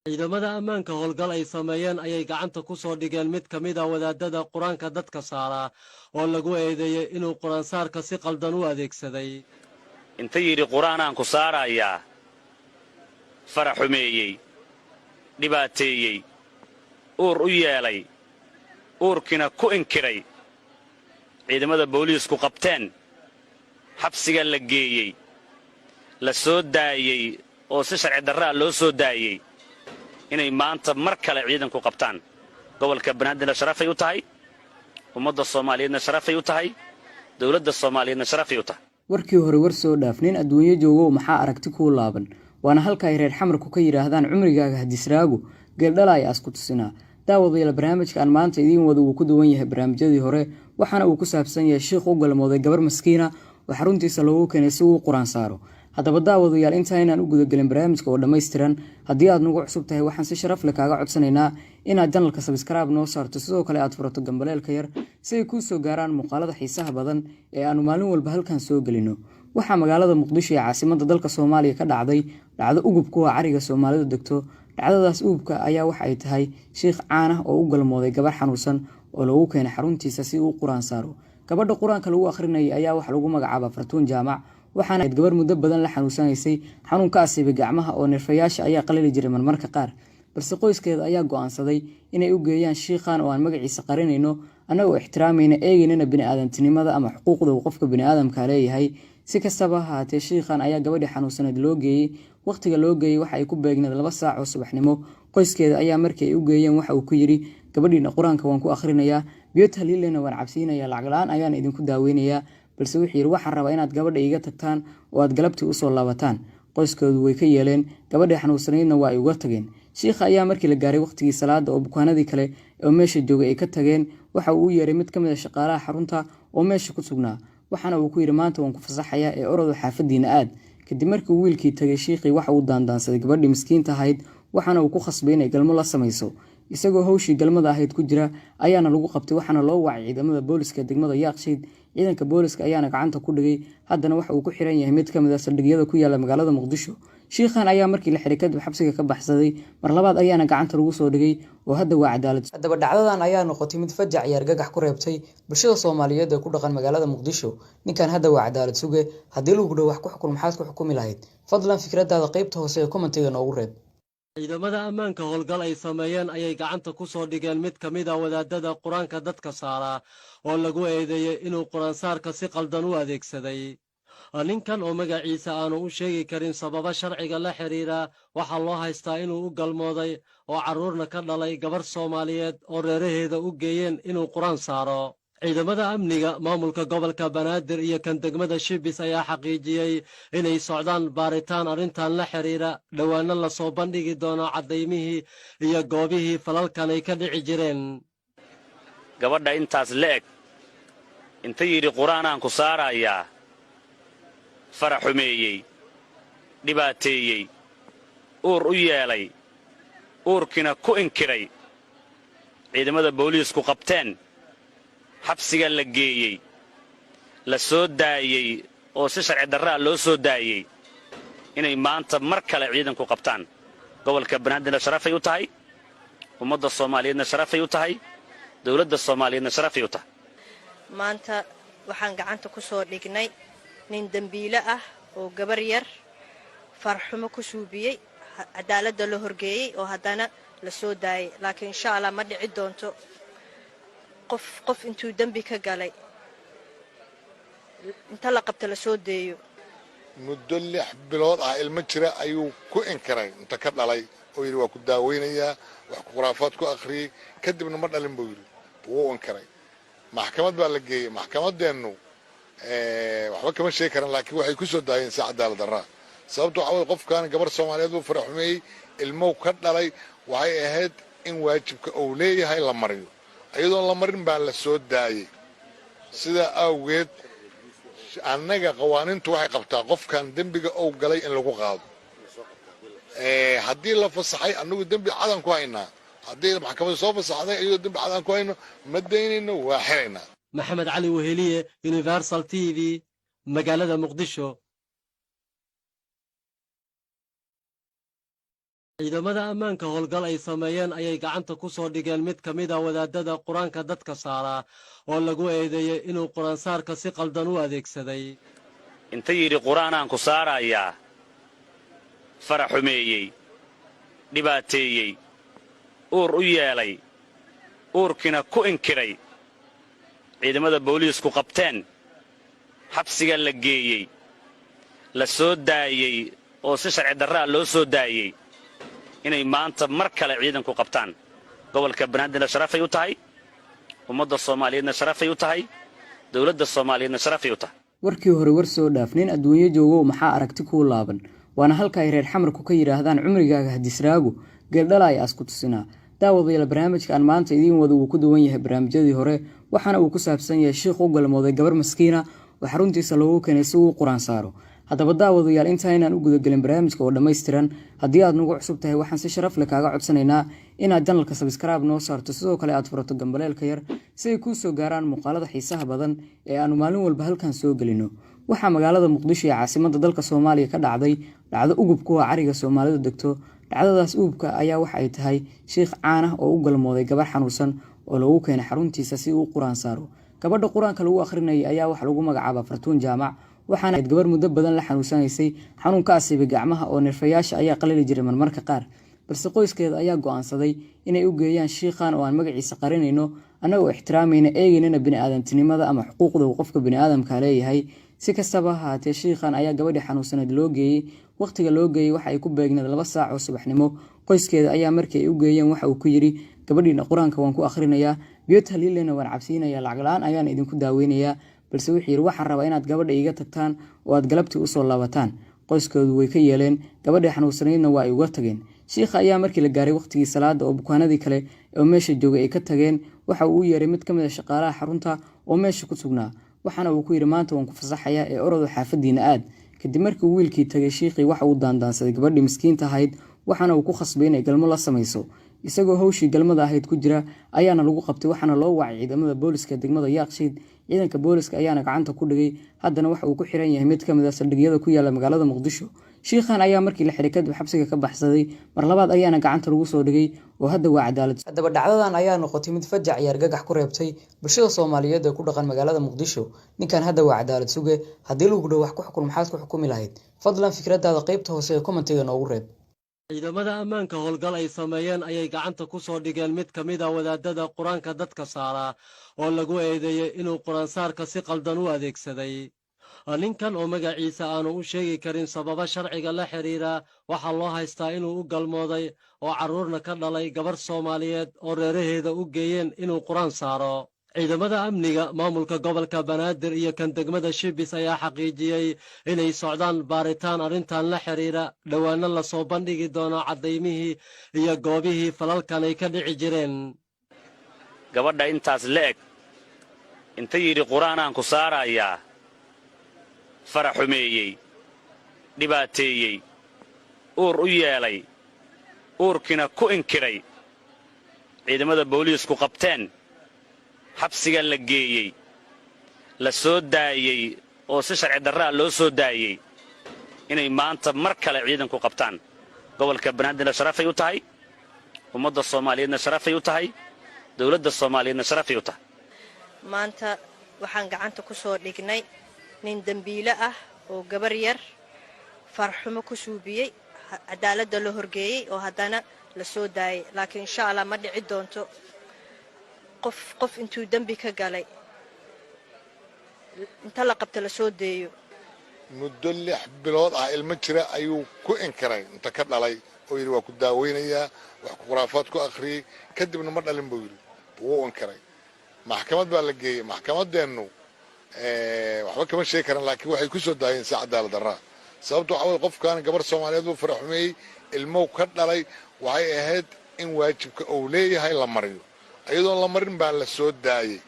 Ciidamada ammaanka howlgal ay sameeyeen ayay gacanta ku soo dhigeen mid ka mid a wadaadada qur-aanka dadka saaraa oo lagu eedeeyey inuu qur-aansaarka si qaldan u adeegsaday. Inta yidhi qur-aanaan ku saarayaa, faraxumeeyey, dhibaateeyey, uur u yeelay, uurkiina ku inkiray, ciidamada booliisku qabteen, xabsiga la geeyey, la soo daayey oo si sharci darraa loo soo daayey, inay maanta mar kale ciidanku qabtaan, gobolka Banaadirna sharafay u tahay, ummadda Soomaaliyeedna sharafay u tahay, dowladda Soomaaliyeedna sharafay u tahay. Warkii hore war soo dhaaf. Nin adduunyo joogow, maxaa aragti kuu laaban? Waana halka ay reer Xamarku ka yidhaahdaan: "Cumrigaaga hadisraago, geeldhalaaya asku tusinaa." Daawadayaal, barnaamijka aan maanta idiin wada wuu ku duwan yahay barnaamijyadii hore, waxaana uu ku saabsan yahay shiikh u galmooday gabar maskiina oo xaruntiisa loogu keenay si uu qur-aan saaro. Haddaba daawadayaal, inta aynaan u gudagelin barnaamijka oo dhammaystiran, haddii aad nagu cusub tahay, waxaan si sharaf leh kaaga codsanaynaa inaad channelka subscribe noo saarto, sidoo kale aad furato gambaleelka yar si ay kuu soo gaaraan muuqaalada xiisaha badan ee aanu maalin walba halkan soo gelino. Waxaa magaalada Muqdisho ee caasimadda dalka Soomaaliya ka dhacday dhacdo ugub kuwa cariga Soomaalidu degto. Dhacdadaas ugubka ayaa waxa ay tahay shiikh caan ah oo u galmooday gabar xanuunsan oo loogu keenay xaruntiisa si uu qur-aan saaro. Gabadha qur-aanka lagu akhrinayay ayaa waxa lagu magacaabaa Fartuun Jaamac, waxaana ahayd gabar muddo badan la xanuunsanaysay xanuun ka asiibay gacmaha oo neerfayaasha ayaa qalali jiray marmarka qaar. Balse qoyskeeda ayaa go'aansaday inay u geeyaan shiikhan oo aan magaciisa qarinayno, annagoo ixtiraamayna, eegaynana bini'aadantinimada ama xuquuqda uu qofka bini'aadamka leeyahay. Si kastaba ha ahaatee, shiikhan ayaa gabadhii xanuunsanayd loo geeyey. Waqtiga loo geeyey waxa ay ku beegneed 2 saac oo subaxnimo. Qoyskeeda ayaa markii ay u geeyeen waxa uu ku yidhi: "Gabadhiina qur-aanka waan ku akhrinayaa, biyo tahliilena waan cabsiinayaa, lacag la-aan ayaan idinku daaweynayaa." Balse wuxuu yidhi: "Waxaan rabaa inaad gabadha iiga tagtaan oo aad galabtii usoo laabataan." Qoyskoodu way ka yeeleen, gabadhii xanuunsanaydna waa ay uga tageen. Shiikha ayaa markii la gaaray waqtigii salaada oo bukaanadii kale oo meesha joogay ay ka tageen, waxa uu u yeeray mid ka mid a shaqaalaha xarunta oo meesha ku sugnaa, waxaana uu ku yidhi: "Maanta waan ku fasaxayaa ee orodo xaafadiina aad." Kadib markii uu wiilkii tagay, shiikhii waxa uu daandaansaday gabadhii miskiinta ahayd, waxaana uu ku khasbay inay galmo la samayso. Isagoo hawshii galmada ahayd ku jira ayaana lagu qabtay, waxaana loo wacay ciidamada booliska degmada Yaaqshiid. Ciidanka booliska ayaana gacanta ku dhigay, haddana waxa uu ku xiran yahay mid ka mid a saldhigyada ku yaala magaalada Muqdisho. Shiikhan ayaa markii la xiray kadib xabsiga ka baxsaday, mar labaad ayaana gacanta lagu soo dhigay oo hadda waa cadaalad. Haddaba dhacdadan ayaa noqotay mid fajac iyo argagax ku reebtay bulshada Soomaaliyeed ee ku dhaqan magaalada Muqdisho. Ninkan hadda waa cadaalad suge. Haddii lagu dhaho wax ku xukun, maxaad ku xukumi lahayd? Fadlan fikradaada qaybta hoose ee commentiga noogu reeb. Ciidamada ammaanka howlgal ay sameeyeen ayay gacanta ku soo dhigeen mid ka mid a wadaadada qur-aanka dadka saaraa oo lagu eedeeyey inuu qur-aansaarka si qaldan u adeegsaday. Ninkan oo magaciisa aanu u sheegi karin sababo sharciga la xidhiira, waxaa loo haystaa inuu u galmooday oo carruurna ka dhalay gabarh Soomaaliyeed oo reeraheeda u geeyeen inuu qur-aan saaro. Ciidamada amniga maamulka gobolka Banaadir iyo kan degmada Shibis ayaa xaqiijiyey inay socdaan baaritaan arrintan la xidhiira, dhowaanno lasoo bandhigi doono caddaymihii iyo goobihii falalkan ay ka dhici jireen. Gabadha intaas la eg, inta yidhi qur-aanaan ku saarayaa, faraxumeeyey, dhibaateeyey, uur u yeelay, uurkiina ku inkiray, ciidamada booliisku qabteen, xabsiga la geeyey, la soo daayey oo si sharci darraa loo soo daayey, inay maanta mar kale ciidanku qabtaan, gobolka Banaadirna sharafay u tahay, ummadda Soomaaliyeedna sharafay u tahay, dowladda Soomaaliyeedna sharafay u tahay. Maanta waxaan gacanta ku soo dhignay nin dembiile ah oo gabar yar farxumo ku suubiyey, cadaaladda la horgeeyey oo haddana la soo daayay. Laakiin insha Allah ma dhici doonto qof qof intuu dembi ka galay inta la qabta la soo deeyo. Muddo 6 bilood ah ilmo jira ayuu ku inkiray inta ka dhalay oo yidhi waa ku daaweynayaa, wax khuraafaad ku akhriyey, kadibna ma dhalin buu yidhi, wuu inkiray. Maxkamad baa la geeyey. Maxkamaddeennu waxba kama sheegi karan, laakiin waxay ku soo daayeen si cadaalad darraa. Sababta waxaa weye, qofkan gabar Soomaaliyeed buu faraxumeeyey, ilmow ka dhalay. Waxay ahayd in waajibka uu leeyahay la mariyo. Iyadoon la marin baa la soo daayey. Sidaa awgeed annaga qawaaniintu waxay qabtaa qofkan dembiga uu galay in lagu qaado. Haddii la fasaxay, annagu dembi cadan ku haynaa. Haddii maxkamaddu soo fasaxday iyadoo dembi cadan ku hayno, ma daynayno, waa xiraynaa. Maxamed Cali Weheliye, Universal TV, magaalada Muqdisho. Ciidamada ammaanka howlgal ay sameeyeen ayay gacanta ku soo dhigeen mid ka mid a wadaadada qur-aanka dadka saaraa oo lagu eedeeyey inuu qur-aansaarka si qaldan u adeegsaday. Inta yidhi qur-aanaan ku saarayaa, faraxumeeyey, dhibaateeyey, uur u yeelay, uurkiina ku inkiray, ciidamada booliisku qabteen, xabsiga la geeyey, la soo daayey oo si sharci darraa loo soo daayey, inay maanta mar kale ciidanku qabtaan, gobolka Banaadirna sharafay u tahay, ummadda Soomaaliyeedna sharafay u tahay, dawladda Soomaaliyeedna sharafay u tahay. Warkii hore war soo dhaaf. Nin adduunyo joogow, maxaa aragti kuu laaban? Waana halka ay reer Xamarku ka yidhaahdaan cumrigaaga hadisraago, geeldhalaay asku tusinaa. Daawadayaal, barnaamijka aan maanta idiin wada wuu ku duwan yahay barnaamijyadii hore, waxaana uu ku saabsan yahay shiikh u galmooday gabar maskiina oo xaruntiisa loogu keenay si uu qur-aan saaro. Haddaba daawadayaal, inta aynaan u gudagelin barnaamijka oo dhammaystiran, haddii aad nagu cusub tahay, waxaan si sharaf leh kaaga codsanaynaa inaad channelka subscribe noo saarto, sidoo kale aad furato gambaleelka yar si ay kuu soo gaaraan muuqaalada xiisaha badan ee aanu maalin walba halkan soo gelino. Waxaa magaalada Muqdisho ee caasimadda dalka Soomaaliya ka dhacday dhacdo ugub kuwa cariga Soomaalidu degto. Dhacdadaas ugubka ayaa waxa ay tahay shiikh caan ah oo u galmooday gabar xanuunsan oo loogu keenay xaruntiisa si uu qur-aan saaro. Gabadha qur-aanka lagu akhrinayay ayaa waxa lagu magacaabaa Fartuun Jaamac, waxaana ahayd gabar muddo badan la xanuunsanaysay xanuun ka asiibay gacmaha oo neerfayaasha ayaa qalali jiray marmarka qaar. Balse qoyskeeda ayaa go'aansaday inay u geeyaan shiikhan oo aan magaciisa qarinayno, annagoo ixtiraamayna, eegaynana bini'aadantinimada ama xuquuqda uu qofka bini'aadamka leeyahay. Si kastaba ha ahaatee, shiikhan ayaa gabadhii xanuunsanayd loo geeyey. Waqtiga loo geeyey waxa ay ku beegneed 2 saac oo subaxnimo. Qoyskeeda ayaa markii ay u geeyeen waxa uu ku yidhi: "Gabadhiina qur-aanka waan ku akhrinayaa, biyo tahliilena waan cabsiinayaa, lacag la-aan ayaan idinku daaweynayaa." Balse wuxuu yidhi: "Waxaan rabaa inaad gabadha iiga tagtaan oo aad galabtii usoo laabataan." Qoyskoodu way ka yeeleen, gabadhii xanuunsanaydna waa ay uga tageen. Shiikha ayaa markii la gaaray waqtigii salaada oo bukaanadii kale oo meesha joogay ay ka tageen, waxa uu u yeeray mid ka mid a shaqaalaha xarunta oo meesha ku sugnaa, waxaana uu ku yidhi: "Maanta waan ku fasaxayaa ee orodo xaafadiina aad." Kadib markii uu wiilkii tagay, shiikhii waxa uu daandaansaday gabadhii miskiinta ahayd, waxaana uu ku khasbay inay galmo la samayso. Isagoo hawshii galmada ahayd ku jira ayaana lagu qabtay, waxaana loo wacay ciidamada booliska degmada Yaaqshiid. Ciidanka booliska ayaana gacanta ku dhigay, haddana waxa uu ku xiran yahay mid ka mid a saldhigyada ku yaala magaalada Muqdisho. Shiikhan ayaa markii la xiray kadib xabsiga ka baxsaday, mar labaad ayaana gacanta lagu soo dhigay oo hadda waa cadaalad. Haddaba dhacdadan ayaa noqotay mid fajac iyo argagax ku reebtay bulshada Soomaaliyeed ee ku dhaqan magaalada Muqdisho. Ninkan hadda waa cadaalad suge. Haddii lagu dhaho wax ku xukun, maxaad ku xukumi lahayd? Fadlan fikradaada qaybta hoose ee commentiga noogu reeb. Ciidamada ammaanka howlgal ay sameeyeen ayay gacanta ku soo dhigeen mid ka mid a wadaadada qur-aanka dadka saaraa oo lagu eedeeyey inuu qur-aansaarka si qaldan u adeegsaday. Ninkan oo magaciisa aanu u sheegi karin sababo sharciga la xidhiira, waxaa loo haystaa inuu u galmooday oo carruurna ka dhalay gabarh Soomaaliyeed oo reeraheeda u geeyeen inuu qur-aan saaro. Ciidamada amniga maamulka gobolka Banaadir iyo kan degmada Shibis ayaa xaqiijiyey inay socdaan baaritaan arrintan la xidhiira, dhowaanno lasoo bandhigi doono caddaymihii iyo goobihii falalkan ay ka dhici jireen. Gabadha intaas la eg inta yidhi qur-aanaan ku saarayaa, faraxumeeyey, dhibaateeyey, uur u yeelay, uurkiina ku inkiray, ciidamada booliisku qabteen, xabsiga la geeyey, la soo daayey oo si sharci darraa loo soo daayey, inay maanta mar kale ciidanku qabtaan, gobolka Banaadirna sharafay u tahay, ummadda Soomaaliyeedna sharafay u tahay, dawladda Soomaaliyeedna sharafay u tahay. Maanta waxaan gacanta ku soo dhignay nin dembiile ah oo gabar yar farxumo ku suubiyey, cadaaladda la horgeeyey oo haddana la soo daayay. Laakiin insha Allah ma dhici doonto qof intuu dembi ka galay inta la qabta la soo deeyo. Muddo 6 bilood ah ilmo jira ayuu ku inkiray inta ka dhalay oo yidhi waa ku daaweynayaa, wax khuraafaad ku akhriyey, kadibna ma dhalin buu yidhi, wuu inkiray. Maxkamad baa la geeyey. Maxkamaddeennu waxba kama sheegi karan, laakiin waxay ku soo daayeen si cadaalad darraa. Sababta waxaa weye, qofkan gabar Soomaaliyeed buu faraxumeeyey, ilmow ka dhalay. Waxay ahayd in waajibka uu leeyahay la mariyo. Iyadoon la marin baa la soo daayey.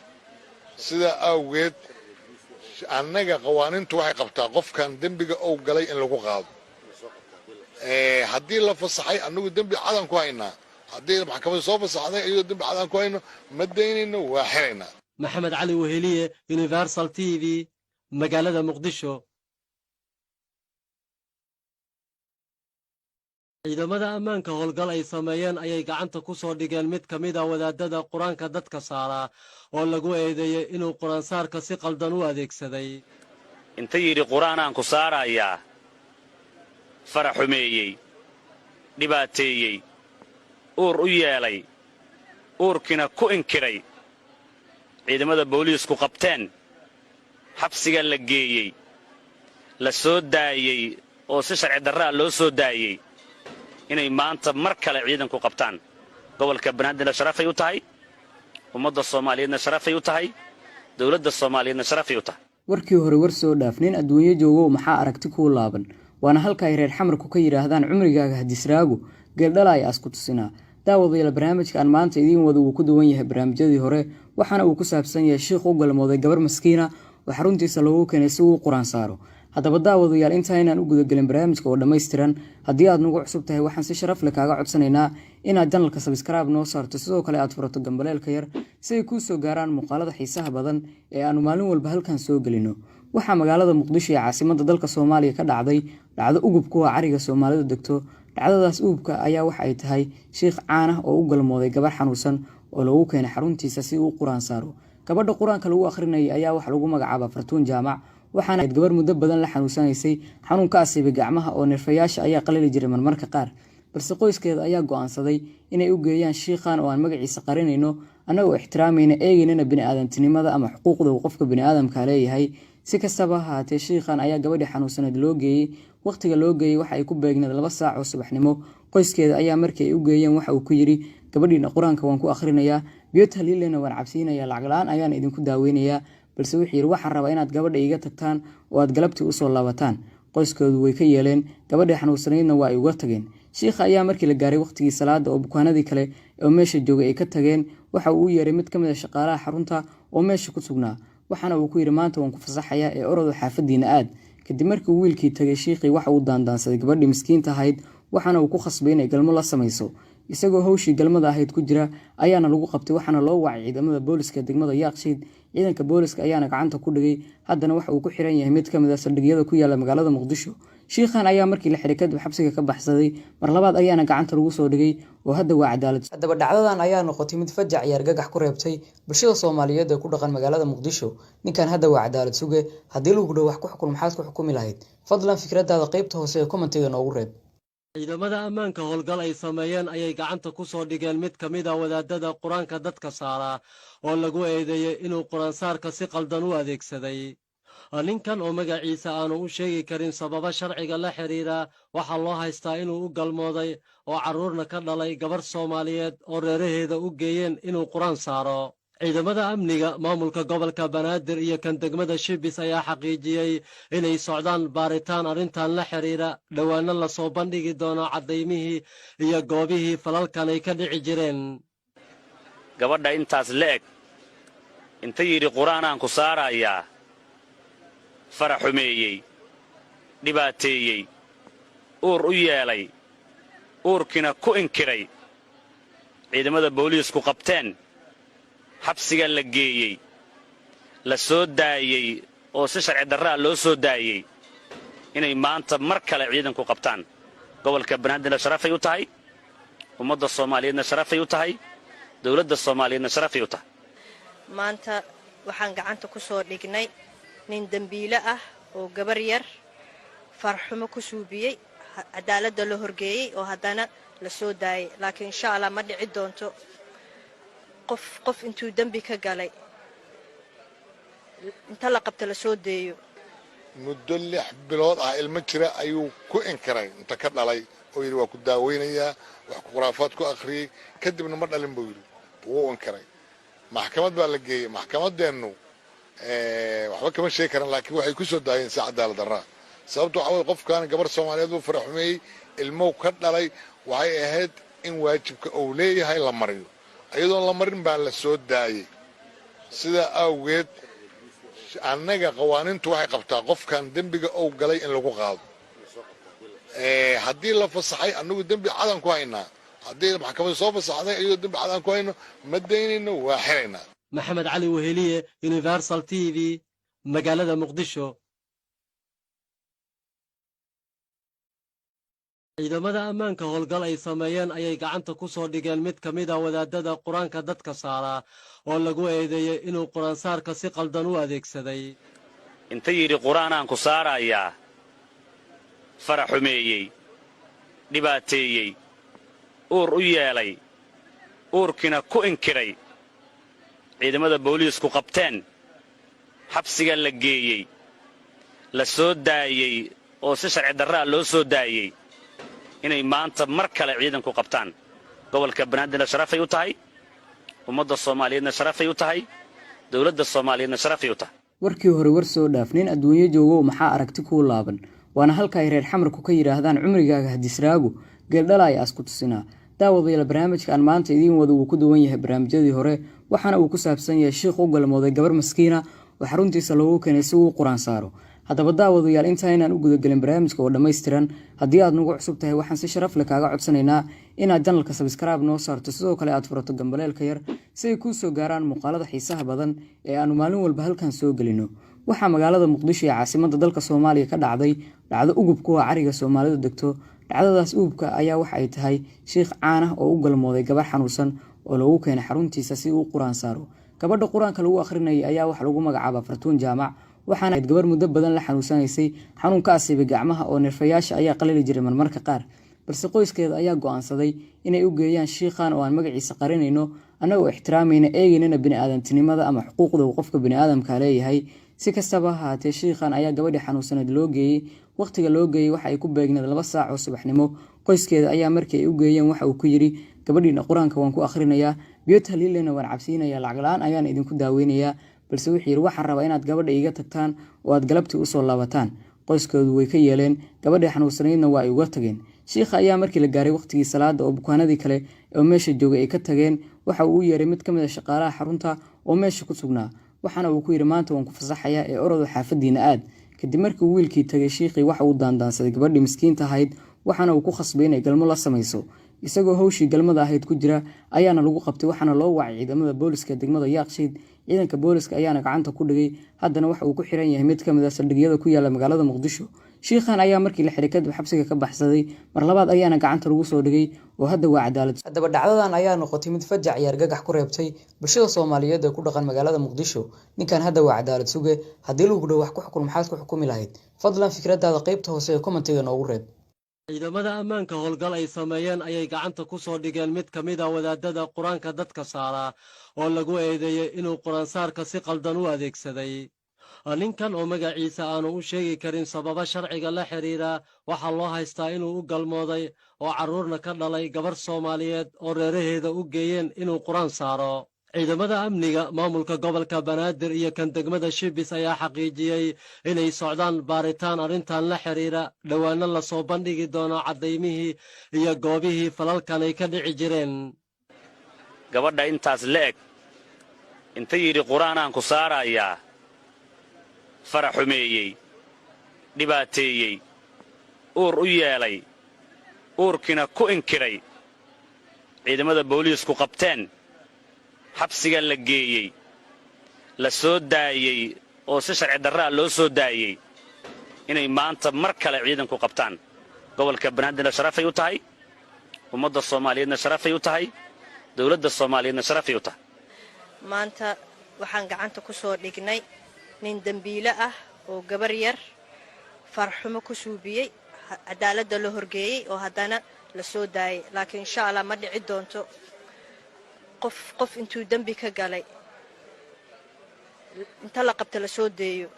Sidaa awgeed annaga qawaaniintu waxay qabtaa qofkan dembiga uu galay in lagu qaado. Haddii la fasaxay, annagu dembi cadan ku haynaa. Haddii maxkamaddu soo fasaxday iyadoo dembi cadan ku hayno, ma daynayno, waa xiraynaa. Maxamed Cali Weheliye, Universal TV, magaalada Muqdisho. Ciidamada ammaanka howlgal ay sameeyeen ayay gacanta ku soo dhigeen mid ka mid a wadaadada qur-aanka dadka saara oo lagu eedeeyey inuu qur-aansaarka si qaldan u adeegsaday. Inta yidhi qur-aanaan ku saarayaa, faraxumeeyey, dhibaateeyey, uur u yeelay, uurkiina ku inkiray, ciidamada booliisku qabteen, xabsiga la geeyey, la soo daayey oo si sharci darraa loo soo daayey, inay maanta mar kale ciidanku qabtaan, gobolka Banaadirna sharafay u tahay, ummadda Soomaaliyeedna sharafay u tahay, dawladda Soomaaliyeedna sharafay u tahay. Warkii hore war soo dhaaf. Nin adduunyo joogow, maxaa aragti kuu laaban? Waana halka ay reer Xamarku ka yidhaahdaan cumrigaaga hadisraago, geeldhalaya asku tusinaa. Daawadayaal, barnaamijka aan maanta idiin wado wuu ku duwan yahay barnaamijyadii hore, waxaana uu ku saabsan yahay shiikh u galmooday gabar maskiina oo xaruntiisa loogu keenay si uu qur-aan saaro. Haddaba daawadayaal, intaynaan u gudagelin barnaamijka oo dhammaystiran, haddii aad nagu cusub tahay, waxaan si sharaf leh kaaga codsanaynaa inaad channelka subscribe noo saarto, sidoo kale aad furato gambaleelka yar si ay kuu soo gaaraan muuqaalada xiisaha badan ee aanu maalin walba halkan soo gelino. Waxaa magaalada Muqdisho ee caasimada dalka Soomaaliya ka dhacday dhacdo ugub kuwa cariga Soomaalida degto. Dhacdadaas ugubka ayaa waxa ay tahay shiikh caan ah oo u galmooday gabar xanuunsan oo loogu keenay xaruntiisa si uu qur-aan saaro. Gabadha qur-aanka lagu akhrinayay ayaa waxa lagu magacaabaa Fartuun Jaamac, waxaana ahayd gabar muddo badan la xanuunsanaysay xanuun ka asiibay gacmaha oo neerfayaasha ayaa qalali jiray marmarka qaar. Balse qoyskeeda ayaa go'aansaday inay u geeyaan shiikhan oo aan magaciisa qarinayno, annagoo ixtiraamayna, eegaynana bini'aadantinimada ama xuquuqda uu qofka bini'aadamka leeyahay. Si kastaba ha ahaatee, shiikhan ayaa gabadhii xanuunsaneed loo geeyey. Waqtiga loo geeyey waxa ay ku beegneed 2 saac oo subaxnimo. Qoyskeeda ayaa markii ay u geeyeen waxa uu ku yidhi: "Gabadhiina qur-aanka waan ku akhrinayaa, biyo tahliilena waan cabsiinayaa, lacag la-aan ayaan idinku daaweynayaa." Balse wuxuu yidhi: "Waxaan rabaa inaad gabadha iiga tagtaan oo aad galabtii usoo laabataan." Qoyskoodu way ka yeeleen, gabadhii xanuunsanaydna waa ay uga tageen. Shiikha ayaa markii la gaaray waqtigii salaada oo bukaanadii kale oo meesha joogay ay ka tageen, waxa uu u yeeray mid ka mid a shaqaalaha xarunta oo meesha ku sugnaa, waxaana uu ku yidhi: "Maanta waan ku fasaxayaa ee orodo xaafadiina aad." Kadib markii uu wiilkii tagay, shiikhii waxa uu daandaansaday gabadhii miskiinta ahayd, waxaana uu ku khasbay inay galmo la samayso. Isagoo hawshii galmada ahayd ku jira ayaana lagu qabtay, waxaana loo wacay ciidamada booliska degmada Yaaqshiid. Ciidanka booliska ayaana gacanta ku dhigay, haddana waxa uu ku xiran yahay mid ka mid a saldhigyada ku yaala magaalada Muqdisho. Shiikhan ayaa markii la xiray kadib xabsiga ka baxsaday, mar labaad ayaana gacanta lagu soo dhigay oo hadda waa cadaalad. Haddaba dhacdadan ayaa noqotay mid fajac iyo argagax ku reebtay bulshada Soomaaliyeed ee ku dhaqan magaalada Muqdisho. Ninkan hadda waa cadaalad suge. Haddii lagu dhaho wax ku xukun, maxaad ku xukumi lahayd? Fadlan fikradaada qaybta hoose ee commentiga noogu reeb. Ciidamada ammaanka howlgal ay sameeyeen ayay gacanta ku soo dhigeen mid ka mid a wadaadada qur-aanka dadka saara oo lagu eedeeyey inuu qur-aansaarka si qaldan u adeegsaday. Ninkan oo magaciisa aanu u sheegi karin sababo sharciga la xidhiidha, waxaa loo haystaa inuu u galmooday oo carruurna ka dhalay gabarh Soomaaliyeed oo reeraheeda u geeyeen inuu qur-aan saaro. Ciidamada amniga maamulka gobolka Banaadir iyo kan degmada Shibis ayaa xaqiijiyey inay socdaan baaritaan arrintan la xidhiidha, dhowaanno lasoo bandhigi doono caddaymihii iyo goobihii falalkan ay ka dhici jireen. Gabadha intaas la eg, inta yidhi qur-aanaan ku saarayaa, faraxumeeyey, dhibaateeyey, uur u yeelay, uurkiina ku inkiray, ciidamada booliisku qabteen, xabsiga la geeyey, la soo daayey oo si sharci darraa loo soo daayey, inay maanta mar kale ciidanku qabtaan, gobolka Banaadirna sharafay u tahay, ummadda Soomaaliyeedna sharafay u tahay, dawladda Soomaaliyeedna sharafay u tahay. Maanta waxaan gacanta ku soo dhignay nin dembiile ah oo gabar yar farxumo ku suubiyey, cadaaladda la horgeeyey oo haddana la soo daayay. Laakiin insha Allah ma dhici doonto qof qof intuu dembi ka galay inta la qabta la soo deeyo. Muddo 6 bilood ah ilmo jira ayuu ku inkiray inta ka dhalay oo yidhi waa ku daaweynayaa, wax khuraafaad ku akhriyey, kadibna ma dhalin buu yidhi, wuu inkiray. Maxkamad baa la geeyey. Maxkamaddeennu waxba kama sheegi karan, laakiin waxay ku soo daayeen si cadaalad darraa. Sababta waxaa weye, qofkan gabar Soomaaliyeed buu faraxumeeyey, ilmow ka dhalay. Waxay ahayd in waajibka uu leeyahay la mariyo. Iyadoon la marin baa la soo daayey. Sidaa awgeed annaga qawaaniintu waxay qabtaa qofkan dembiga uu galay in lagu qaado. Haddii la fasaxay, annagu dembi cadaan ku haynaa. Haddii maxkamaddu soo fasaxday iyadoo dembi cadaan ku hayno, ma daynayno, waa xiraynaa. Maxamed Cali Weheliye, Universal TV, magaalada Muqdisho. Ciidamada ammaanka howlgal ay sameeyeen ayay gacanta ku soo dhigeen mid ka mid a wadaadada qur-aanka dadka saaraa oo lagu eedeeyey inuu qur-aansaarka si qaldan u adeegsaday. Inta yidhi qur-aanaan ku saarayaa, faraxumeeyey, dhibaateeyey, uur u yeelay, uurkiina ku inkiray, ciidamada booliisku qabteen, xabsiga la geeyey, la soo daayey oo si sharci darraa loo soo daayey, inay maanta mar kale ciidanku qabtaan, gobolka Banaadirna sharafay u tahay, ummadda Soomaaliyeedna sharafay u tahay, dowladda Soomaaliyeedna sharafay u tahay. Warkii hore war soo dhaaf. Nin adduunyo joogow, maxaa aragti kuu laaban? Waana halka ay reer Xamarku ka yidhaahdaan cumrigaaga hadisraagu geeldhalaya asku tusinaa. Daawadayaal, barnaamijka aan maanta idiin wada wuu ku duwan yahay barnaamijyadii hore, waxaana uu ku saabsan yahay shiikh u galmooday gabar maskiina oo xaruntiisa loogu keenay si uu qur-aan saaro. Haddaba daawadayaal, inta aynaan u gudagelin barnaamijka oo dhammaystiran, haddii aad nagu cusub tahay, waxaan si sharaf leh kaaga codsanaynaa inaad channelka subscribe noo saarto, sidoo kale aad furato gambaleelka yar si ay kuu soo gaaraan muuqaalada xiisaha badan ee aanu maalin walba halkan soo gelino. Waxaa magaalada Muqdisho ee caasimadda dalka Soomaaliya ka dhacday dhacdo ugub kuwa cariga Soomaalidu degto. Dhacdadaas ugubka ayaa waxa ay tahay shiikh caan ah oo u galmooday gabar xanuunsan oo loogu keenay xaruntiisa si uu qur-aan saaro. Gabadha qur-aanka lagu akhrinayay ayaa waxa lagu magacaabaa Fartuun Jaamac, waxaana ahayd gabar muddo badan la xanuunsanaysay xanuun ka asiibay gacmaha oo neerfayaasha ayaa qalali jiray marmarka qaar. Balse qoyskeeda ayaa go'aansaday inay u geeyaan shiikhan oo aan magaciisa qarinayno, annagoo ixtiraamayna, eegaynana bini'aadantinimada ama xuquuqda uu qofka bini'aadamka leeyahay. Si kastaba ha ahaatee, shiikhan ayaa gabadhii xanuunsanayd loo geeyey. Waqtiga loo geeyey waxa ay ku beegneed 2 saac oo subaxnimo. Qoyskeeda ayaa markii ay u geeyeen waxa uu ku yidhi: "Gabadhiina qur-aanka waan ku akhrinayaa, biyo tahliilena waan cabsiinayaa, lacag la-aan ayaan idinku daaweynayaa." Balse wuxuu yidhi: "Waxaan rabaa inaad gabadha iiga tagtaan oo aad galabtii usoo laabataan." Qoyskoodu way ka yeeleen, gabadhii xanuunsanaydna waa ay uga tageen. Shiikha ayaa markii la gaaray waqtigii salaada oo bukaanadii kale oo meesha joogay ay ka tageen, waxa uu u yeeray mid ka mid a shaqaalaha xarunta oo meesha ku sugnaa, waxaana uu ku yidhi: "Maanta waan ku fasaxayaa ee orodo xaafadiina aad." Kadib markii uu wiilkii tagay, shiikhii waxa uu daandaansaday gabadhii miskiinta ahayd, waxaana uu ku khasbay inay galmo la samayso. Isagoo hawshii galmada ahayd ku jira ayaana lagu qabtay, waxaana loo wacay ciidamada booliska degmada Yaaqshiid. Ciidanka booliska ayaana gacanta ku dhigay, haddana waxa uu ku xiran yahay mid ka mid a saldhigyada ku yaala magaalada Muqdisho. Shiikhan ayaa markii la xiray kadib xabsiga ka baxsaday, mar labaad ayaana gacanta lagu soo dhigay oo hadda waa cadaalad. Haddaba dhacdadan ayaa noqotay mid fajac iyo argagax ku reebtay bulshada Soomaaliyeed ee ku dhaqan magaalada Muqdisho. Ninkan hadda waa cadaalad suge. Haddii lagu dhaho wax ku xukun, maxaad ku xukumi lahayd? Fadlan fikradaada qaybta hoose ee commentiga noogu reeb. Ciidamada ammaanka howlgal ay sameeyeen ayay gacanta ku soo dhigeen mid ka mid a wadaadada qur-aanka dadka saaraa oo lagu eedeeyey inuu qur-aansaarka si qaldan u adeegsaday. Ninkan oo magaciisa aanu u sheegi karin sababo sharciga la xidhiidha, waxaa loo haystaa inuu u galmooday oo carruurna ka dhalay gabarh Soomaaliyeed oo reeraheeda u geeyeen inuu qur-aan saaro. Ciidamada amniga maamulka gobolka Banaadir iyo kan degmada Shibis ayaa xaqiijiyey inay socdaan baaritaan arrintan la xidhiidha, dhowaanno lasoo bandhigi doono caddaymihii iyo goobihii falalkan ay ka dhici jireen. Gabadha intaas la eg, inta yidhi qur-aanaan ku saarayaa, faraxumeeyey, dhibaateeyey, uur u yeelay, uurkiina ku inkiray, ciidamada booliisku qabteen, xabsiga la geeyey, la soo daayey oo si sharci darraa loo soo daayey, inay maanta mar kale ciidanku qabtaan, gobolka Banaadirna sharafay u tahay, ummadda Soomaaliyeedna sharafay u tahay, dowladda Soomaaliyeedna sharafay u tahay. Maanta waxaan gacanta ku soo dhignay nin dembiile ah oo gabar yar farxumo ku suubiyey, cadaaladda la horgeeyey oo haddana la soo daayay. Laakiin insha Allah ma dhici doonto qof intuu dembi ka galay inta la qabta la soo deeyo.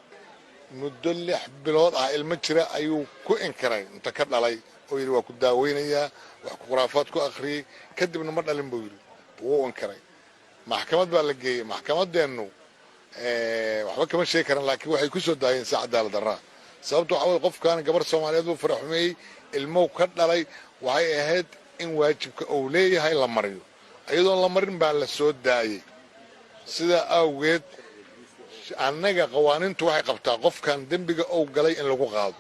Muddo 6 bilood ah ilmo jira ayuu ku inkiray inta ka dhalay oo yidhi waa ku daaweynayaa, wax khuraafaad ku akhriyey, kadibna ma dhalin buu yidhi, wuu inkiray. Maxkamad baa la geeyey. Maxkamaddeennu waxba kama sheegi karan, laakiin waxay ku soo daayeen si cadaalad darraa. Sababta waxaa weye, qofkan gabar Soomaaliyeed buu faraxumeeyey, ilmow ka dhalay. Waxay ahayd in waajibka uu leeyahay la mariyo. Iyadoon la marin baa la soo daayey. Sidaa awgeed annaga qawaaniintu waxay qabtaa qofkan dembiga uu galay in lagu qaado.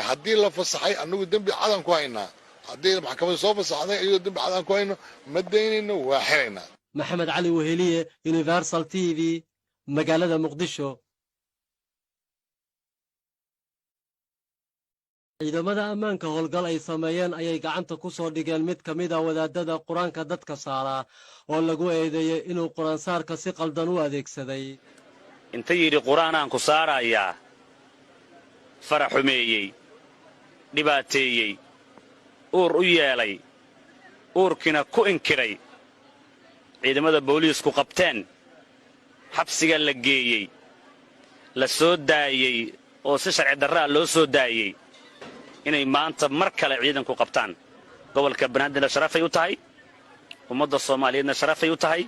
Haddii la fasaxay, annagu dembi cadan ku haynaa. Haddii maxkamadda soo fasaxday iyadoo dembi cadan ku hayno, ma daynayno, waa xiraynaa. Maxamed Cali Weheliye, Universal TV, magaalada Muqdisho. Ciidamada ammaanka howlgal ay sameeyeen ayay gacanta ku soo dhigeen mid ka mid a wadaadada qur-aanka dadka saaraa oo lagu eedeeyey inuu qur-aansaarka si qaldan u adeegsaday. Inta yidhi qur-aanaan ku saarayaa, faraxumeeyey, dhibaateeyey, uur u yeelay, uurkiina ku inkiray, ciidamada booliisku qabteen, xabsiga la geeyey, la soo daayey oo si sharci darraa loo soo daayey, inay maanta mar kale ciidanku qabtaan, gobolka Banaadirna sharafay u tahay, ummadda Soomaaliyeedna sharafay u tahay,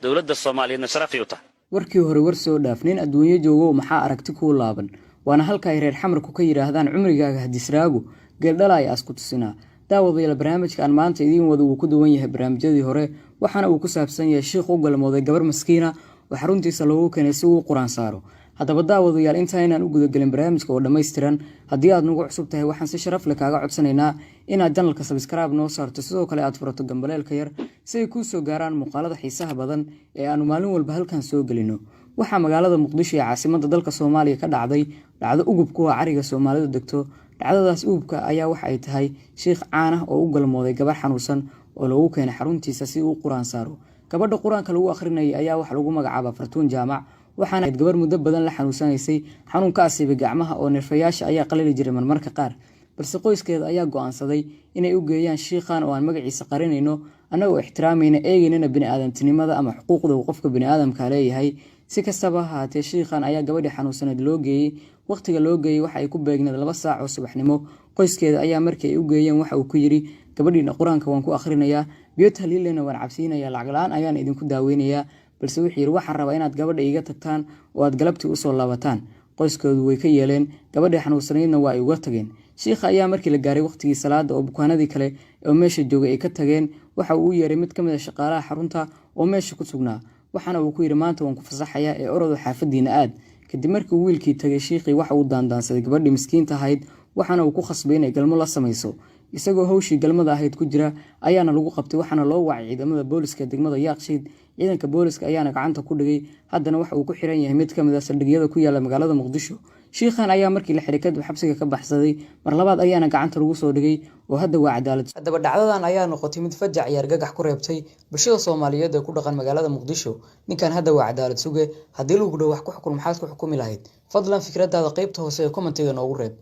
dawladda Soomaaliyeedna sharafay u tahay. Warkii hore war soo dhaaf. Nin adduunyo joogow, maxaa aragti kuu laaban? Waana halka ay reer Xamarku ka yidhaahdaan cumrigaaga hadisraago, geeldhalaaya asku tusinaa. Daawadayaal, barnaamijka aan maanta idiin wada wuu ku duwan yahay barnaamijyadii hore, waxaana uu ku saabsan yahay shiikh u galmooday gabar maskiina oo xaruntiisa loogu keenay si uu qur-aan saaro. Haddaba daawadayaal, inta aynaan u gudagelin barnaamijka oo dhammaystiran, haddii aad nagu cusub tahay, waxaan si sharaf leh kaaga codsanaynaa inaad channelka subscribe noo saarto, sidoo kale aad furato gambaleelka yar si ay kuu soo gaaraan muuqaalada xiisaha badan ee aanu maalin walba halkan soo gelino. Waxaa magaalada Muqdisho ee caasimadda dalka Soomaaliya ka dhacday dhacdo ugub kuwa cariga Soomaalidu degto. Dhacdadaas ugubka ayaa waxa ay tahay shiikh caan ah oo u galmooday gabar xanuunsan oo loogu keenay xaruntiisa si uu qur-aan saaro. Gabadha qur-aanka lagu akhrinayay ayaa waxa lagu magacaabaa Fartuun Jaamac, waxaana ahayd gabar muddo badan la xanuunsanaysay xanuun ka asiibay gacmaha oo neerfayaasha ayaa qalali jiray marmarka qaar. Balse qoyskeeda ayaa go'aansaday inay u geeyaan shiikhan oo aan magaciisa qarinayno, annagoo ixtiraamayna, eegaynana bini'aadantinimada ama xuquuqda uu qofka bini'aadamka leeyahay. Si kastaba ha ahaatee, shiikhan ayaa gabadhii xanuunsaneed loo geeyey. Waqtiga loo geeyey waxa ay ku beegneed 2 saac oo subaxnimo. Qoyskeeda ayaa markii ay u geeyeen waxa uu ku yidhi: "Gabadhiina qur-aanka waan ku akhrinayaa, biyo tahliilena waan cabsiinayaa, lacag la-aan ayaan idinku daaweynayaa." Balse wuxuu yidhi: "Waxaan rabaa inaad gabadha iiga tagtaan oo aad galabtii usoo laabataan." Qoyskoodu way ka yeeleen, gabadhii xanuunsanaydna waa ay uga tageen. Shiikha ayaa markii la gaaray waqtigii salaada oo bukaanadii kale oo meesha joogay ay ka tageen, waxa uu u yeeray mid ka mid a shaqaalaha xarunta oo meesha ku sugnaa, waxaana uu ku yidhi: "Maanta waan ku fasaxayaa ee orodo xaafadiina aad." Kadib markii uu wiilkii tagay, shiikhii waxa uu daandaansaday gabadhii miskiinta ahayd, waxaana uu ku khasbay inay galmo la samayso. Isagoo hawshii galmada ahayd ku jira ayaana lagu qabtay, waxaana loo wacay ciidamada booliska degmada Yaaqshiid. Ciidanka booliska ayaana gacanta ku dhigay, haddana waxa uu ku xiran yahay mid ka mid a saldhigyada ku yaala magaalada Muqdisho. Shiikhan ayaa markii la xiray kadib xabsiga ka baxsaday, mar labaad ayaana gacanta lagu soo dhigay oo hadda waa cadaalad. Haddaba dhacdadan ayaa noqotay mid fajac iyo argagax ku reebtay bulshada Soomaaliyeed ee ku dhaqan magaalada Muqdisho. Ninkan hadda waa cadaalad suge. Haddii lagu dhaho wax ku xukun, maxaad ku xukumi lahayd? Fadlan fikradaada qaybta hoose ee commentiga noogu reeb.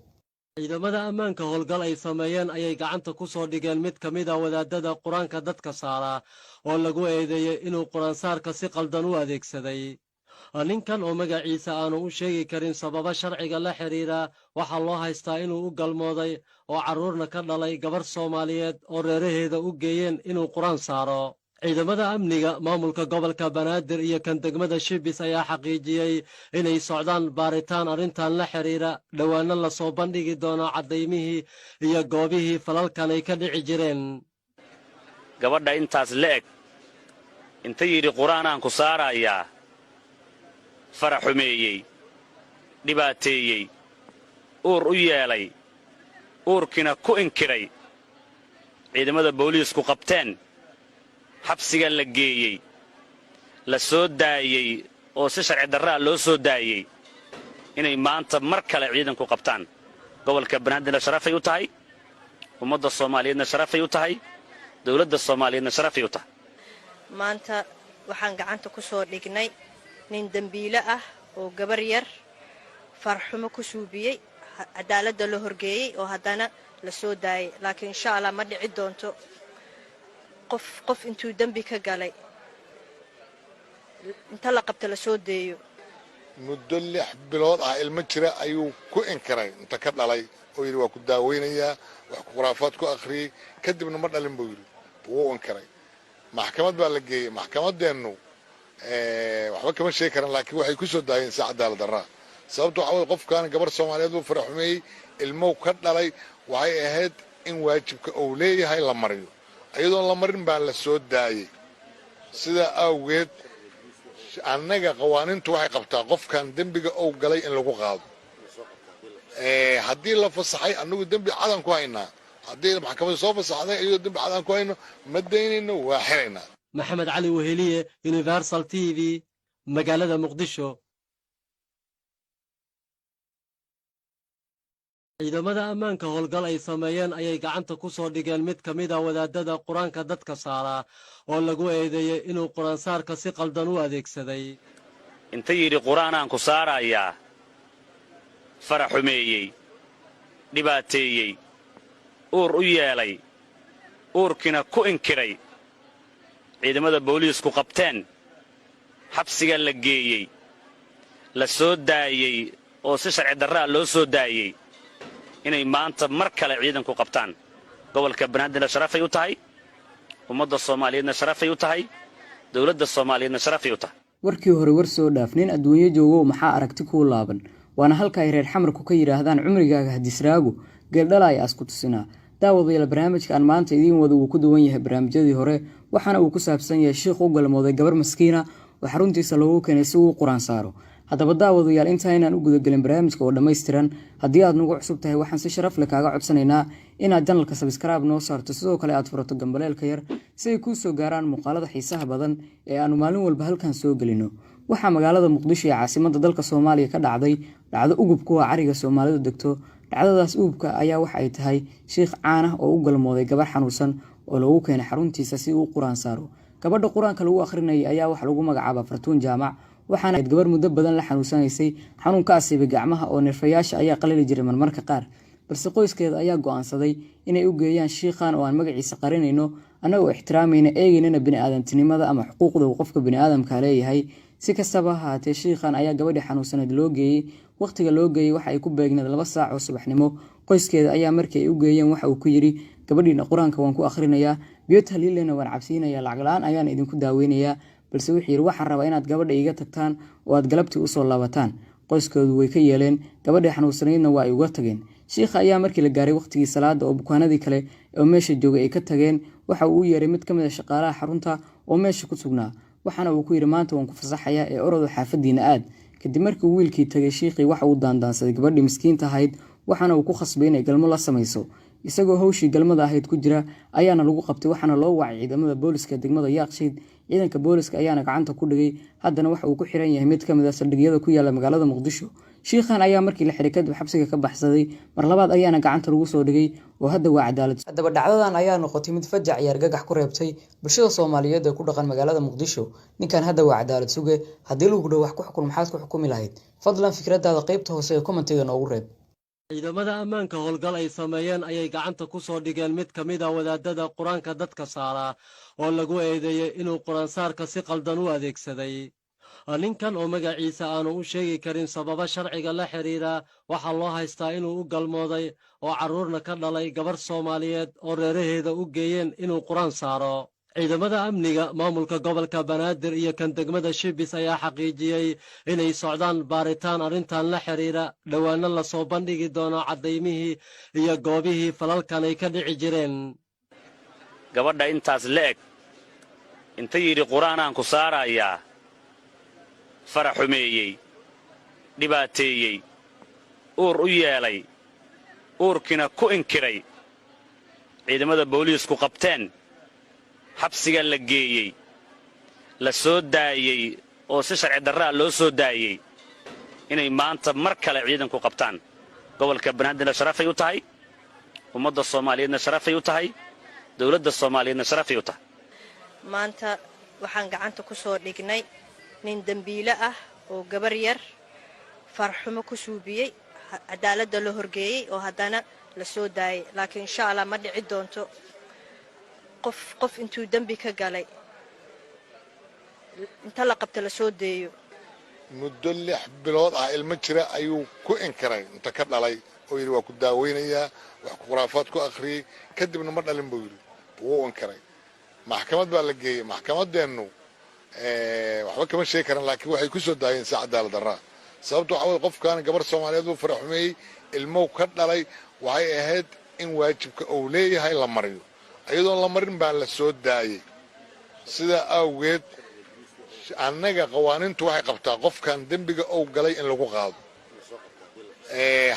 Ciidamada ammaanka howlgal ay sameeyeen ayay gacanta ku soo dhigeen mid ka mid a wadaadada qur-aanka dadka saaraa oo lagu eedeeyey inuu qur-aansaarka si qaldan u adeegsaday. Ninkan oo magaciisa aanu u sheegi karin sababo sharciga la xidhiidha, waxaa loo haystaa inuu u galmooday oo carruurna ka dhalay gabar Soomaaliyeed oo reeraheeda u geeyeen inuu qur-aan saaro. Ciidamada amniga maamulka gobolka Banaadir iyo kan degmada Shibis ayaa xaqiijiyey inay socdaan baaritaan arrintan la xidhiidha, dhowaanno lasoo bandhigi doono caddaymihii iyo goobihii falalkan ay ka dhici jireen. Gabadha intaas la eg inta yidhi qur-aanaan ku saarayaa, faraxumeeyey, dhibaateeyey, uur u yeelay, uurkiina ku inkiray, ciidamada booliisku qabteen, xabsiga la geeyey, la soo daayey oo si sharci darraa loo soo daayey, inay maanta mar kale ciidanku qabtaan, gobolka Banaadirna sharafay u tahay, ummadda Soomaaliyeedna sharafay u tahay, dawladda Soomaaliyeedna sharafay u tahay. Maanta waxaan gacanta ku soo dhignay nin dembiile ah oo gabar yar farxumo ku suubiyey, cadaaladda la horgeeyey oo haddana la soo daayay. Laakiin insha Allah ma dhici doonto qof intuu dembi ka galay inta la qabta la soo deeyo. Muddo 6 bilood ah ilmo jira ayuu ku inkiray inta ka dhalay oo yidhi waa ku daaweynayaa, wax khuraafaad ku akhriyey, kadibna ma dhalin buu yidhi, wuu inkiray. Maxkamad baa la geeyey. Maxkamaddeennu waxba kama sheegi karan, laakiin waxay ku soo daayeen si cadaalad darraa. Sababta waxa weye, qofkan gabar Soomaaliyeed buu faraxumeeyey, ilmow ka dhalay. Waxay ahayd in waajibka uu leeyahay la mariyo. Iyadoon la marin baa la soo daayey. Sidaa awgeed annaga qawaaniintu waxay qabtaa qofkan dembiga uu galay in lagu qaado. Haddii la fasaxay, annagu dembi cadan ku haynaa. Haddii maxkamadda soo fasaxday iyadoo dembi cadan ku hayno, ma daynayno, waa xiraynaa. Maxamed Cali Weheliye, Universal TV, magaalada Muqdisho. Ciidamada ammaanka howlgal ay sameeyeen ayay gacanta ku soo dhigeen mid ka mid a wadaadada qur-aanka dadka saara oo lagu eedeeyey inuu qur-aansaarka si qaldan u adeegsaday. Inta yidhi qur-aanaan ku saarayaa, faraxumeeyey, dhibaateeyey, uur u yeelay, uurkiina ku inkiray, ciidamada booliisku qabteen, xabsiga la geeyey, la soo daayey oo si sharci darraa loo soo daayey, inay maanta mar kale ciidanku qabtaan, gobolka Banaadirna sharafay u tahay, ummadda Soomaaliyeedna sharafay u tahay, dawladda Soomaaliyeedna sharafay u tahay. Warkii hore war soo dhaaf. Nin adduunyo joogow, maxaa aragti kuu laaban? Waana halka ay reer Xamarku ka yidhaahdaan cumrigaaga hadisraagu geeldhalaya asku tusinaa. Daawadayaal, barnaamijka aan maanta idiin wada wuu ku duwan yahay barnaamijyadii hore, waxaana uu ku saabsan yahay shiikh u galmooday gabar maskiina oo xaruntiisa loogu keenay si uu qur-aan saaro. Haddaba daawadayaal, intaynaan u gudagelin barnaamijka oo dhammaystiran, haddii aad nagu cusub tahay, waxaan si sharaf leh kaaga codsanaynaa inaad channelka subscribe noo saarto, sidoo kale aad furato gambaleelka yar si ay kuu soo gaaraan muuqaalada xiisaha badan ee aanu maalin walba halkan soo gelino. Waxaa magaalada Muqdisho ee caasimada dalka Soomaaliya ka dhacday dhacdo ugub kuwa cariga Soomaalidu degto. Dhacdadaas ugubka ayaa waxa ay tahay shiikh caan ah oo u galmooday gabar xanuunsan oo loogu keenay xaruntiisa si uu qur-aan saaro. Gabadha qur-aanka lagu akhrinayay ayaa waxa lagu magacaabaa Fartuun Jaamac, waxaana ahayd gabar muddo badan la xanuunsanaysay xanuun ka asiibay gacmaha oo neerfayaasha ayaa qalali jiray marmarka qaar. Balse qoyskeeda ayaa go'aansaday inay u geeyaan shiikhan oo aan magaciisa qarinayno, annagoo ixtiraamayna, eegaynana bini'aadantinimada ama xuquuqda uu qofka bini'aadamka leeyahay. Si kastaba ha ahaatee, shiikhan ayaa gabadhii xanuunsanayd loo geeyey. Waqtiga loo geeyey waxa ay ku beegneed 2 saac oo subaxnimo. Qoyskeeda ayaa markii ay u geeyeen waxa uu ku yidhi: "Gabadhiina qur-aanka waan ku akhrinayaa, biyo tahliilena waan cabsiinayaa, lacag la-aan ayaan idinku daaweynayaa." Balse wuxuu yidhi: "Waxaan rabaa inaad gabadha iiga tagtaan oo aad galabtii usoo laabataan." Qoyskoodu way ka yeeleen, gabadhii xanuunsanaydna waa ay uga tageen. Shiikha ayaa markii la gaaray waqtigii salaada oo bukaanadii kale oo meesha joogay ay ka tageen, waxa uu u yeeray mid ka mid a shaqaalaha xarunta oo meesha ku sugnaa, waxaana uu ku yidhi: "Maanta waan ku fasaxayaa ee orodo xaafadiina aad." Kadib markii uu wiilkii tagay, shiikhii waxa uu daandaansaday gabadhii miskiinta ahayd, waxaana uu ku khasbay inay galmo la samayso. Isagoo hawshii galmada ahayd ku jira ayaana lagu qabtay, waxaana loo wacay ciidamada booliska degmada Yaaqshiid. Ciidanka booliska ayaana gacanta ku dhigay, haddana waxa uu ku xiran yahay mid ka mid a saldhigyada ku yaala magaalada Muqdisho. Shiikhan ayaa markii la xiray kadib xabsiga ka baxsaday, mar labaad ayaana gacanta lagu soo dhigay oo hadda waa cadaalad. Haddaba dhacdadan ayaa noqotay mid fajac iyo argagax ku reebtay bulshada Soomaaliyeed ee ku dhaqan magaalada Muqdisho. Ninkan hadda waa cadaalad suge. Haddii lagu dhaho wax ku xukun, maxaad ku xukumi lahayd? Fadlan fikradaada qaybta hoose ee commentiga noogu reeb. Ciidamada ammaanka howlgal ay sameeyeen ayay gacanta ku soo dhigeen mid ka mid a wadaadada qur-aanka dadka saara oo lagu eedeeyey inuu qur-aansaarka si qaldan u adeegsaday. Ninkan oo magaciisa aanu u sheegi karin sababo sharciga la xidhiidha, waxaa loo haystaa inuu u galmooday oo carruurna ka dhalay gabarh Soomaaliyeed oo reeraheeda u geeyeen inuu qur-aan saaro. Ciidamada amniga maamulka gobolka Banaadir iyo kan degmada Shibis ayaa xaqiijiyey inay socdaan baaritaan arrintan la xidhiidha, dhowaanno lasoo bandhigi doono caddaymihii iyo goobihii falalkan ay ka dhici jireen. Gabadha intaas la eg inta yidhi qur-aanaan ku saarayaa, faraxumeeyey, dhibaateeyey, uur u yeelay, uurkiina ku inkiray, ciidamada booliisku qabteen, xabsiga la geeyey, la soo daayey oo si sharci darraa loo soo daayey, inay maanta mar kale ciidanku qabtaan, gobolka Banaadirna sharafay u tahay, ummadda Soomaaliyeedna sharafay u tahay, dawladda Soomaaliyeedna sharafay u tahay. Maanta waxaan gacanta ku soo dhignay nin dembiile ah oo gabar yar farxumo ku suubiyey, cadaaladda la horgeeyey oo haddana la soo daayay. Laakiin insha Allah ma dhici doonto qof qof intuu dembi ka galay inta la qabta la soo deeyo. Muddo 6 bilood ah ilmo jira ayuu ku inkiray inta ka dhalay oo yidhi waa ku daaweynayaa, wax khuraafaad ku akhriyey, kadibna ma dhalin buu yidhi, wuu inkiray. Maxkamad baa la geeyey. Maxkamaddeennu waxba kama sheegi karan, laakiin waxay ku soo daayeen si cadaalad darraa. Sababta waxa weye, qofkan gabar Soomaaliyeed buu faraxumeeyey, ilmow ka dhalay. Waxay ahayd in waajibka uu leeyahay la mariyo. Iyadoon la marin baa la soo daayey. Sidaa awgeed annaga qawaaniintu waxay qabtaa qofkan dembiga uu galay in lagu qaado.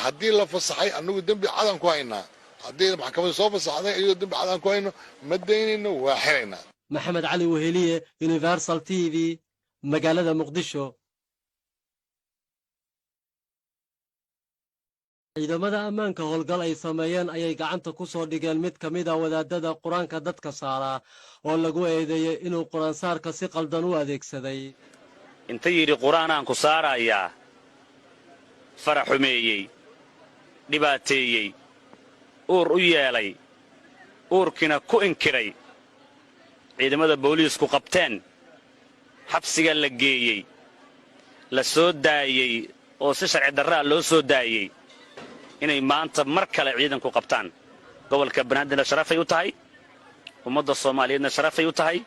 Haddii la fasaxay, annagu dembi cadaan ku haynaa. Haddii maxkamaddu soo fasaxday iyadoo dembi cadaan ku hayno, ma daynayno, waa xiraynaa. Maxamed Cali Weheliye, Universal TV, magaalada Muqdisho. Ciidamada ammaanka howlgal ay sameeyeen ayay gacanta ku soo dhigeen mid ka mid a wadaadada qur-aanka dadka saaraa oo lagu eedeeyey inuu qur-aansaarka si qaldan u adeegsaday. Inta yidhi qur-aanaan ku saarayaa, faraxumeeyey, dhibaateeyey, uur u yeelay, uurkiina ku inkiray, ciidamada booliisku qabteen, xabsiga la geeyey, la soo daayey oo si sharci darraa loo soo daayey, inay maanta mar kale ciidanku qabtaan, gobolka Banaadirna sharafay u tahay, ummadda Soomaaliyeedna sharafay u tahay,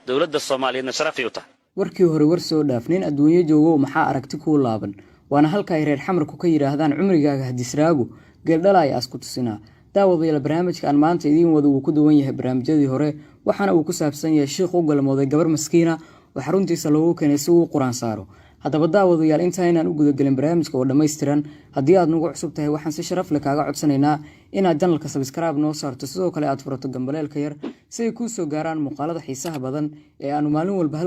dowladda Soomaaliyeedna sharafay u tahay. Warkii hore war soo dhaaf. Nin adduunyo joogow, maxaa aragti kuu laaban? Waana halka ay reer Xamarku ka yidhaahdaan cumrigaaga hadisraago, geeldhalaay asku tusinaa. Daawadayaal, barnaamijka aan maanta idiin wado wuu ku duwan yahay barnaamijyadii hore, waxaana uu ku saabsan yahay shiikh u galmooday gabar maskiina oo xaruntiisa loogu keenay si uu qur-aan saaro. Haddaba daawadayaal, inta aynaan u gudagelin barnaamijka oo dhammaystiran, haddii aad nagu cusub tahay, waxaan si sharaf leh kaaga codsanaynaa inaad channelka subscribe noo saarto, sidoo kale aad furato gambaleelka yar si ay kuu soo gaaraan muuqaalada xiisaha badan ee aanu maalin walba.